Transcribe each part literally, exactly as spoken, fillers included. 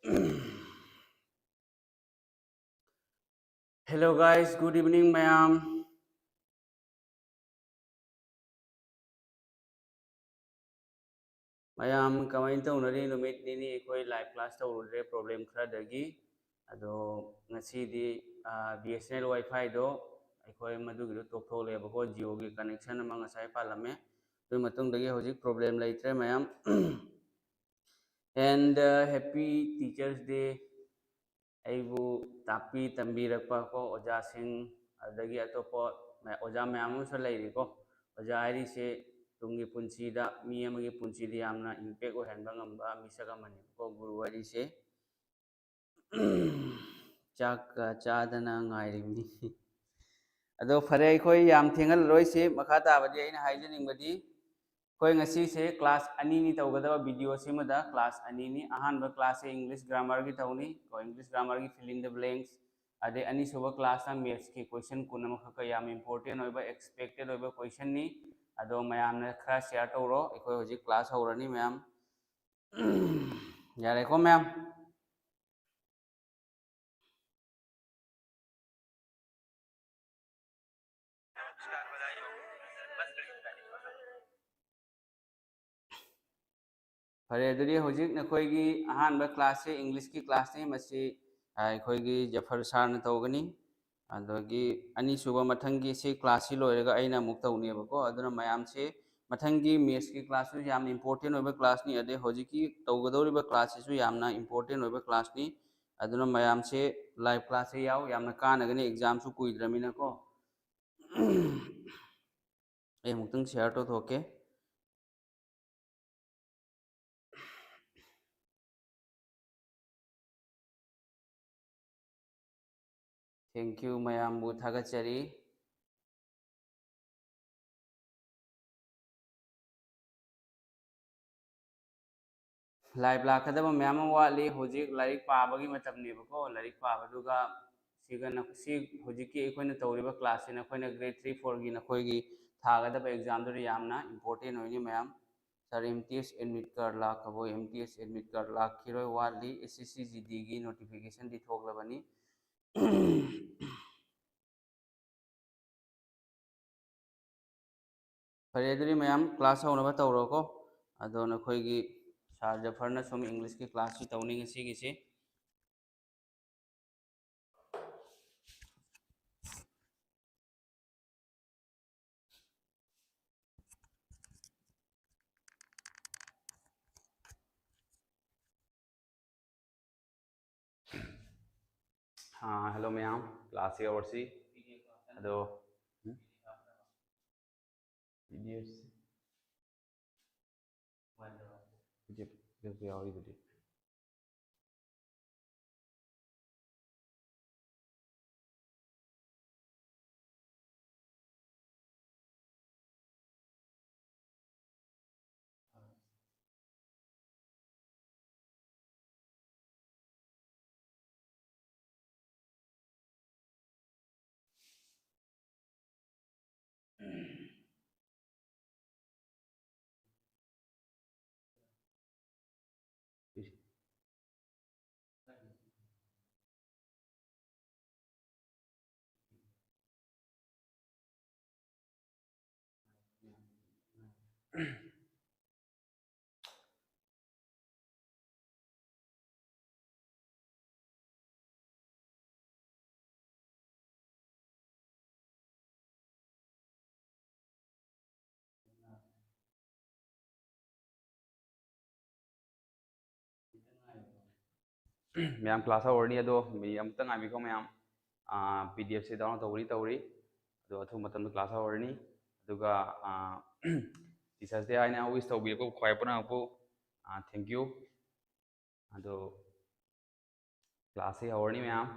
Hello guys, good evening ꯃꯌꯥꯝ꯫ ꯃꯌꯥꯝ ꯀꯃꯥꯏꯅ ꯇꯧꯅꯔꯤ? ꯅꯨꯃꯤꯠ ꯅꯤꯅꯤ ꯑꯩꯈꯣꯏ live class ꯇꯧꯔꯨꯗ꯭ꯔꯦ, problem ꯈꯔꯗꯒꯤ꯫ ꯑꯗꯣ ꯉꯁꯤꯗꯤ, ꯑꯥ, B S N L WiFiꯗꯣ ꯑꯩꯈꯣꯏ ꯃꯗꯨꯒꯤꯗꯣ ꯇꯣꯛꯊꯣꯛꯂꯦꯕꯀꯣ, Jioꯒꯤ connection ꯑꯃ ꯉꯁꯥꯏ ꯄꯥꯜꯂꯝꯃꯦ꯫ ꯑꯗꯨꯒꯤ ꯃꯇꯨꯡꯗꯒꯤ ꯍꯧꯖꯤꯛ problem ꯂꯩꯇ꯭ꯔꯦ ꯃꯌꯥꯝ꯫ And, uh, happy Teachers Day꯫ ꯑꯩꯕꯨ ꯇꯥꯛꯄꯤ ꯇꯝꯕꯤꯔꯛꯄ ꯀꯣ ꯑꯣꯖꯥꯁꯤꯡ, ꯑꯗꯒꯤ ꯑꯇꯣꯞꯄ ꯃꯌꯥ-, ꯑꯣꯖꯥ ꯃꯌꯥꯝ ꯑꯃꯁꯨ ꯂꯩꯔꯤꯀꯣ꯫ ꯑꯣꯖꯥ ꯍꯥꯏꯔꯤꯁꯦ ꯇꯨꯡꯒꯤ ꯄꯨꯟꯁꯤꯗ, ꯃꯤ ꯑꯃꯒꯤ ꯄꯨꯟꯁꯤꯗ ꯌꯥꯝꯅ impact ꯑꯣꯏꯍꯟꯕ ꯉꯝꯕ ꯃꯤꯁꯛ ꯑꯃꯅꯤꯀꯣ ꯒꯨꯔꯨ ꯍꯥꯏꯔꯤꯁꯦ꯫ ꯆꯥꯛꯀ ꯆꯥꯗꯅ ꯉꯥꯏꯔꯤꯕꯅꯤ꯫ ꯑꯗꯣ ꯐꯔꯦ, ꯑꯩꯈꯣꯏ ꯌꯥꯝ ꯊꯦꯡꯍꯜꯂꯔꯣꯏꯁꯤ꯫ ꯃꯈꯥ ꯇꯥꯕꯗꯤ ꯑꯩꯅ ꯍꯥꯏꯖꯅꯤꯡꯕꯗꯤ, ꯑꯩꯈꯣꯏ ꯉꯁꯤꯁꯦ class ꯑꯅꯤꯅꯤ ꯇꯧꯒꯗꯕ, video ꯁꯤꯃꯗ class ꯑꯅꯤꯅꯤ꯫ ꯑꯍꯥꯟꯕ class ꯁꯦ English grammar ꯒꯤ ꯇꯧꯅꯤ, ꯀꯣ, English grammar ꯒꯤ fill in the blanks꯫ ꯑꯗꯩ ꯑꯅꯤꯁꯨꯕ class ꯅ maths ꯀꯤ question ꯀꯨꯟ ꯑꯃꯈꯛꯀ, ꯌꯥꯝ important ꯑꯣꯏꯕ, expected ꯑꯣꯏꯕ question ꯅꯤ꯫ ꯑꯗꯣ ꯃꯌꯥꯝꯅ ꯈꯔ share ꯇꯧꯔꯣ, ꯑꯩꯈꯣꯏ ꯍꯧꯖꯤꯛ class ꯍꯧꯔꯅꯤ ꯃꯌꯥꯝ꯫ ꯌꯥꯔꯦꯀꯣ ꯃꯌꯥꯝ? ꯐꯔꯦ, ꯑꯗꯨꯗꯤ ꯍꯧꯖꯤꯛ ꯅꯈꯣꯏꯒꯤ ꯑꯍꯥꯟꯕ class ꯁꯦ English ꯀꯤ class ꯅꯤ꯫ ꯃꯁꯤ, ꯑ, ꯑꯩꯈꯣꯏꯒꯤ ꯖꯐꯔ sir ꯅ ꯇꯧꯒꯅꯤ꯫ ꯑꯗꯒꯤ ꯑꯅꯤꯁꯨꯕ, ꯃꯊꯪꯒꯤ ꯁꯤ class ꯁꯤ ꯂꯣꯏꯔꯒ ꯑꯩꯅ ꯑꯃꯨꯛ ꯇꯧꯅꯦꯕꯀꯣ꯫ ꯑꯗꯨꯅ ꯃꯌꯥꯝꯁꯦ ꯃꯊꯪꯒꯤ maths ꯀꯤ class ꯁꯨ ꯌꯥꯝꯅ important ꯑꯣꯏꯕ class ꯅꯤ꯫ ꯑꯗꯩ ꯍꯧꯖꯤꯛꯀꯤ ꯇꯧꯒꯗꯧꯔꯤꯕ class ꯁꯤꯁꯨ ꯌꯥꯝꯅ important ꯑꯣꯏꯕ class ꯅꯤ꯫ ꯑꯗꯨꯅ ꯃꯌꯥꯝꯁꯦ live class ꯁꯦ ꯌꯥꯎ, ꯌꯥꯝꯅ ꯀꯥꯟꯅꯒꯅꯤ, exam ꯁꯨ ꯀꯨꯏꯗ꯭ꯔꯃꯤꯅꯀꯣ꯫ ꯑꯩ ꯑꯃꯨꯛꯇꯪ share ꯇꯧꯊꯣꯛꯀꯦ꯫ Thank you, ꯃꯌꯥꯝꯕꯨ ꯊꯥꯒꯠꯆꯔꯤ꯫ Live ꯂꯥꯛꯀꯗꯕ ꯃꯌꯥꯝ ꯑꯃ ꯋꯥꯠꯂꯤ꯫ ꯍꯧꯖꯤꯛ ꯂꯥꯏꯔꯤꯛ ꯄꯥꯕꯒꯤ ꯃꯇꯝꯅꯦꯕꯀꯣ꯫ ꯂꯥꯏꯔꯤꯛ ꯄꯥꯕꯗꯨꯒ ꯁꯤꯒ ꯅ-, ꯁꯤ ꯍꯧꯖꯤꯛꯀꯤ ꯑꯩꯈꯣꯏꯅ ꯇꯧꯔꯤꯕ class ꯁꯤ ꯅꯈꯣꯏꯅ grade three, four ꯒꯤ ꯅꯈꯣꯏꯒꯤ ꯊꯥꯒꯗꯕ exam ꯗꯨꯗ ꯌꯥꯝꯅ important ꯑꯣꯏꯅꯤ ꯃꯌꯥꯝ꯫ ꯇꯔꯦꯠ ꯑꯦꯝ ꯇꯤ ꯑꯦꯁ admit card ꯂꯥꯛꯈ꯭ꯔꯕꯣ? ꯑꯦꯝ ꯇꯤ ꯑꯦꯁ admit card ꯂꯥꯛꯈꯤꯔꯣꯏ, ꯋꯥꯠꯂꯤ꯫ ꯑꯦꯁ ꯑꯦꯁ ꯁꯤ ꯖꯤ ꯗꯤꯒꯤ notificationꯗꯤ ꯊꯣꯛꯂꯕꯅꯤ꯫ ꯐꯔꯦ, ꯑꯗꯨꯗꯤ ꯃꯌꯥꯝ class ꯍꯧꯅꯕ ꯇꯧꯔꯣꯀꯣ꯫ ꯑꯗꯣ ꯅꯈꯣꯏꯒꯤ ꯁꯥꯔ ꯖꯐꯔꯅ ꯁꯨꯝ Englishꯀꯤ classꯁꯤ ꯇꯧꯅꯤ ꯉꯁꯤꯒꯤꯁꯤ꯫ ꯑꯥ, hello ꯃꯌꯥꯝ, classꯁꯤ ꯍꯧꯔꯁꯤ꯫ ꯑꯗꯣ, ꯎꯝ? ꯄꯤ ꯗꯤ ꯑꯦꯐꯁꯤ? ꯄꯤ ꯗꯤ ꯑꯦꯐ, ꯄꯤ ꯗꯤ ꯑꯦꯐ ꯌꯥꯎꯔꯤꯗꯨꯗꯤ꯫ ꯃꯌꯥꯝ class ꯍꯧꯔꯅꯤ, ꯑꯗꯣ ꯃꯤ ꯑꯃꯨꯛꯇ ꯉꯥꯏꯕꯤꯈꯣ ꯃꯌꯥꯝ꯫ ꯄꯤ ꯗꯤ ꯑꯦꯐꯁꯦ download ꯇꯧꯕꯗꯤ ꯇꯧꯔꯤ, ꯑꯗꯣ ꯑꯊꯨꯕ ꯃꯇꯝꯗ class ꯍꯧꯔꯅꯤ꯫ ꯑꯗꯨꯒ Teachers' Day ꯍꯥꯏꯅ wish ꯇꯧꯕꯤꯔꯛꯄ ꯈ꯭ꯋꯥꯏ ꯄꯨꯝꯅꯃꯛꯄꯨ thank you꯫ ꯑꯗꯣ classꯁꯤ ꯍꯧꯔꯅꯤ ꯃꯌꯥꯝ꯫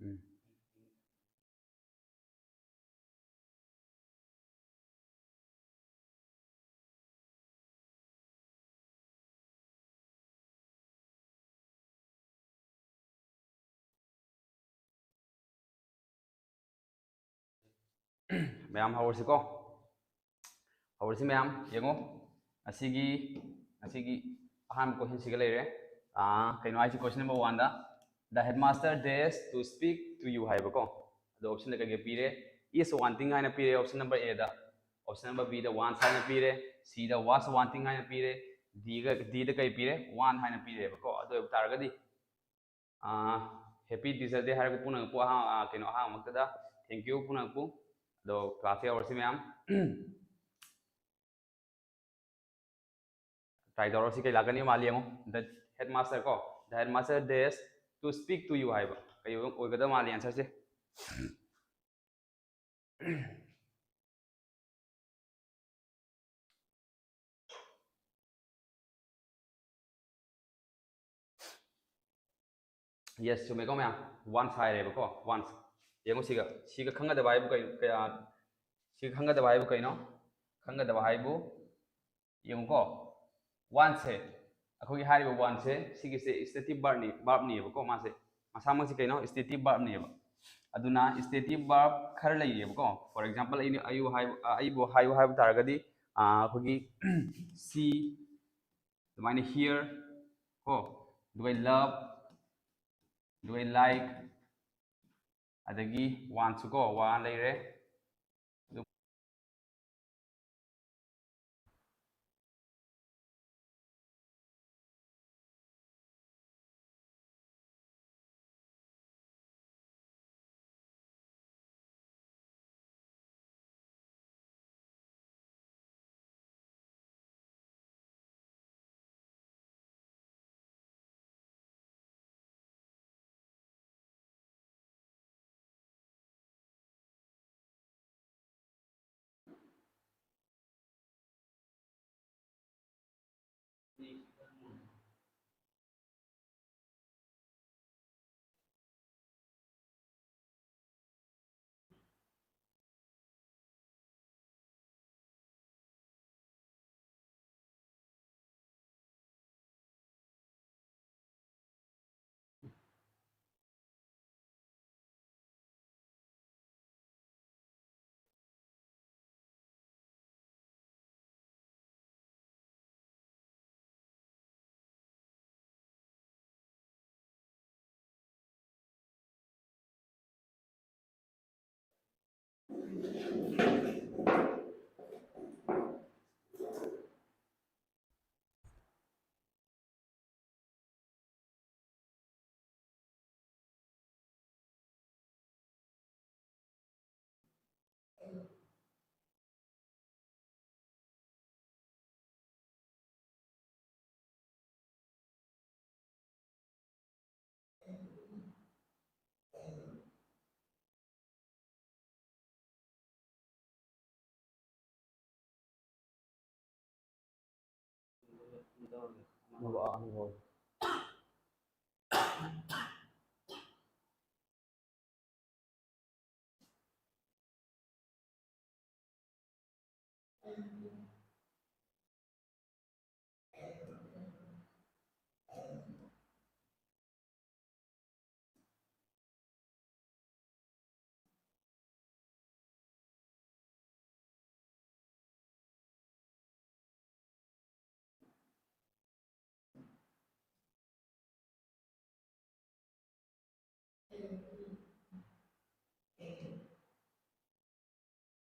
ꯎꯝ꯫ ꯃꯌꯥꯝ ꯍꯧꯔꯁꯤꯀꯣ꯫ ꯍꯧꯔꯁꯤ ꯃꯌꯥꯝ, ꯌꯦꯡꯉꯣ꯫ ꯑꯁꯤꯒꯤ, ꯑꯁꯤꯒꯤ ꯑꯍꯥꯟꯕ question ꯁꯤꯒ ꯂꯩꯔꯦ꯫ ꯑꯥ, ꯀꯩꯅꯣ ꯍꯥꯏꯁꯤ, question number one the, "The headmaster dares to speak to you" ꯍꯥꯏꯕꯀꯣ꯫ ꯑꯗꯣ option ꯗ ꯀꯩꯀꯩ ꯄꯤꯔꯦ? "Is wanting" ꯍꯥꯏꯅ ꯄꯤꯔꯦ option number A the. Option number B the "wants" ꯍꯥꯏꯅ ꯄꯤꯔꯦ꯫ C ꯗ "was wanting" ꯍꯥꯏꯅ ꯄꯤꯔꯦ꯫ D ꯒ, D ꯗ ꯀꯩ ꯄꯤꯔꯦ? "Want" ꯍꯥꯏꯅ ꯄꯤꯔꯦꯕꯀꯣ꯫ ꯑꯗꯨ ꯑꯣꯏꯕ ꯇꯥꯔꯒꯗꯤ, ꯑꯥ, Happy Teacher Day ꯍꯥꯏꯔꯒ ꯄꯨꯝꯅꯃꯛꯄꯨ ꯑꯍꯥ-, ꯑꯥ, ꯀꯩꯅꯣ, ꯑꯍꯥꯟꯕꯃꯛꯇꯗ thank you ꯄꯨꯝꯅꯃꯛꯄꯨ꯫ ꯑꯗꯣ class ꯌꯧꯔꯁꯤ ꯃꯌꯥꯝ꯫ Try ꯇꯧꯔꯁꯤ, ꯀꯩ ꯂꯥꯛꯀꯅꯤ ꯃꯥꯜꯂꯤ ꯌꯦꯡꯉꯣ꯫ "The headmaster" ꯀꯣ, "The headmaster dares to speak to you" ꯍꯥꯏꯕ꯫ ꯀꯩ ꯑꯣꯏ-, ꯑꯣꯏꯒꯗꯕ ꯃꯥꯜꯂꯤ answer ꯁꯦ? Yes, ꯆꯨꯝꯃꯦꯀꯣ ꯃꯌꯥꯝ? "Wants" ꯍꯥꯏꯔꯦꯕꯀꯣ, "wants"꯫ ꯌꯦꯡꯉꯨ ꯁꯤꯒ, ꯁꯤꯒ ꯈꯪꯒꯗꯕ ꯍꯥꯏꯕꯨ ꯀꯩ-, ꯀꯌꯥ-, ꯁꯤꯒ ꯈꯪꯒꯗꯕ ꯍꯥꯏꯕꯨ ꯀꯩꯅꯣ? ꯈꯪꯒꯗꯕ ꯍꯥꯏꯕꯨ ꯌꯦꯡꯉꯨꯀꯣ꯫ Wantꯁꯦ, ꯑꯩꯈꯣꯏꯒꯤ ꯍꯥꯏꯔꯤꯕ wantꯁꯦ, ꯁꯤꯒꯤꯁꯦ stative verbꯅꯤ, verbꯅꯦꯕꯀꯣ꯫ ꯃꯥꯁꯦ ꯃꯁꯥꯃꯛꯁꯤ ꯀꯩꯅꯣ? Stative verbꯅꯦꯕ꯫ ꯑꯗꯨꯅ stative verb ꯈꯔ ꯂꯩꯌꯦꯕꯀꯣ꯫ For example, ꯑꯩꯅ, ꯑꯩꯕꯨ ꯍꯥꯏ-, ꯑꯩꯕꯨ ꯍꯥꯏꯌꯨ ꯍꯥꯏꯕ ꯇꯥꯔꯒꯗꯤ, ꯑꯥ, ꯑꯩꯈꯣꯏꯒꯤ see, ꯑꯗꯨꯃꯥꯏꯅ hear ꯀꯣ, ꯑꯗꯨꯒ love, ꯑꯗꯨꯒ like, ꯑꯗꯒꯤ wantꯁꯨ ꯀꯣ, want ꯂꯩꯔꯦ꯫